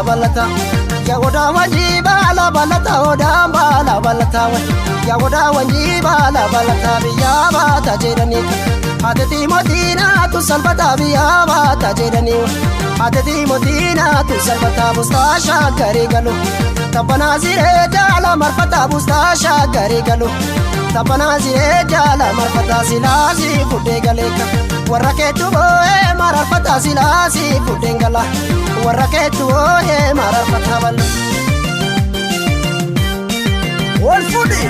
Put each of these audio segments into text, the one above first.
baala balata. Yaa odaa wanjii baala balata odaan baala balata yaa odaa wanjii baala balata biyyaa baata jedhanii. Haati mootiinaatu salphata biyyaa baata jedhanii. Haati mootiinaatu salphata bustaa shaakkarii galu. Taphanaa siree jaala marfata bustaa shaakkarii galu. Taphanaa siree jaala marfata silaasii fuddee galeeka. Warra keetu boo'ee mararfata silaasii fuddeen gala. Warra keetu boo'ee mararfata bal'a. Wal fuudhi.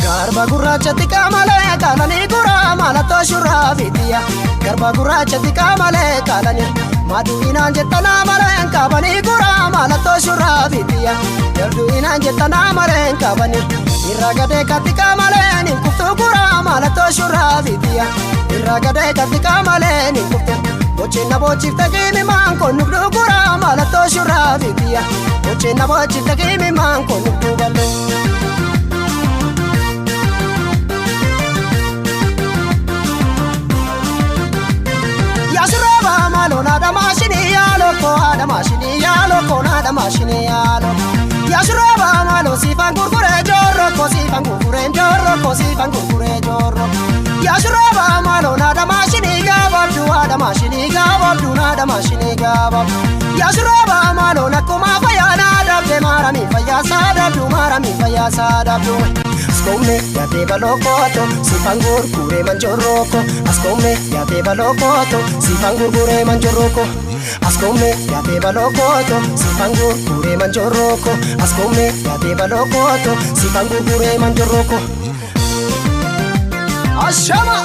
Garba gurraacha xiqqaa malee kaalanii guraa mallattoo shurraa fiitiya. Garba gurraacha xiqqaa malee kaalanii maduu inaan jettanaa malee qabanii guraa mallattoo shurraa fiitiya. Jalduu inaan jettanaa malee qabanii irra gadee kattiqaa malee hin kuftu guraa mallattoo shurraa fiitiya. Irra gadee kattiqaa malee hin kuftu. Bochina bochifte kimi maanko nugdu guraa mallattoo shurraa fiitiya. Bochina bochifte kimi maanko nugdu bal'oo. Yaasiraba maaloo naadha maashinii yaaloo koo haadha maashinii yaaloo koo naadha maashinii yaaloo. Yaasiraba maaloo siifan gurguree joorroo koo siifan gurguree joorroo koo siifan gurguree joorroo. Yaasiraba maaloo naadha maashinii gabaabduu haadha maashinii gabaabduu naadha maashinii gabaabduu. Yaasiraba maaloo lakkuma fayyaa naadabdee maaramii fayyaa saadabduu maaramii fayyaa saadabduu. Askoome yaatee balookoto siifan gurguree manjorrooko. Askoome yaatee balookoto siifan gurguree manjorrooko. Askoome yaatee balookoto siifan gurguree manjorrooko. Askoome yaatee balookoto siifan gurguree manjorrooko. Ashama.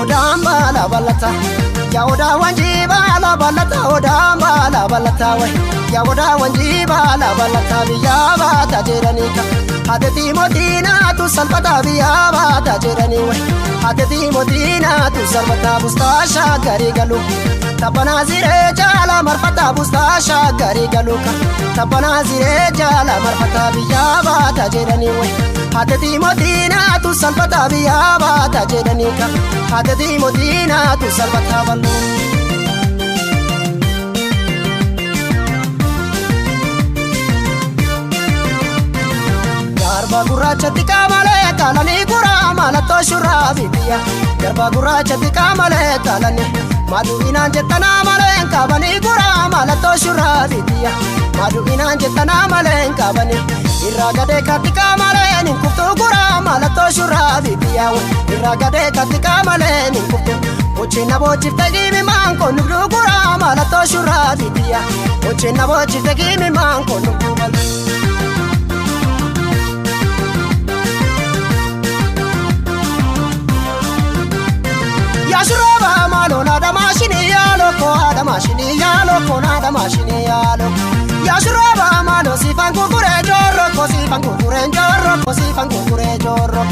Odaan baala balata yaa odaa wanjii baala balata odaan baala balata yaa odaa wanjii baala balata biyyaa baata jedhanii ka. Haati mootiinaatu salphata biyyaa baata jedhanii haati mootiinaatu salphata bustaa shaakkarii galu. Taphanaa siree jaala marfata bustaa shaakkarii galu. Taphanaa siree jaala marfata biyyaa baata jedhanii haati mootiinaatu salphata biyyaa baata jedhanii ka. Haati mootiinaatu salphata bal'oo. Garba gurraacha xiqqaa malee kaalanii guraa mallattoo shurraa fiitiya. Garba gurraacha xiqqaa malee kaalanii maduu inaan jettanaa malee qabanii guraa mallattoo shurraa fiitiya. Maduu inaan jettanaa malee qabanii irra gadee kattiqaa malee hin kuftu guraa mallattoo shurraa fiitiya. Irra gadee kattiqaa malee hin kuftu. Bochina bochifte kimi maanko nugdu guraa mallattoo shurraa fiitiya. Bochina bochifte kimi maanko nugdu bal'oo. Yaasiraba maaloo naadha maashinii yaaloo koo haadha maashinii yaaloo koo naadha maashinii yaaloo. Yaasiraba maaloo siifan gurguree joorroo koo siifan gurguree joorroo koo siifan gurguree joorroo.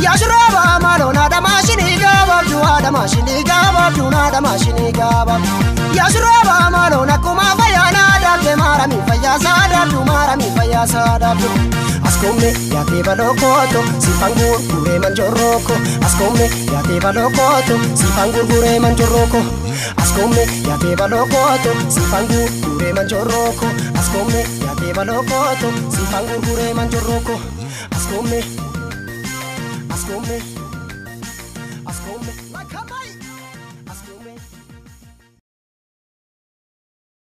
Yaasiraba maaloo naadha maashinii gabaabduu haadha maashinii gabaabduu naadha maashinii gabaabduu. Yaasiraba maaloo nakkuma fayyaa naadabdee maaramii fayyaa saadabduu maaramii fayyaa saadabduu. Askoome yaatee balookoto siifan gurguree manjorrooko. Askoome yaatee balookoto siifan gurguree manjorrooko. Askoome yaatee balookoto siifan gurguree manjorrooko. Askoome yaatee balookoto siifan gurguree manjorrooko. Askoome askoome askoome.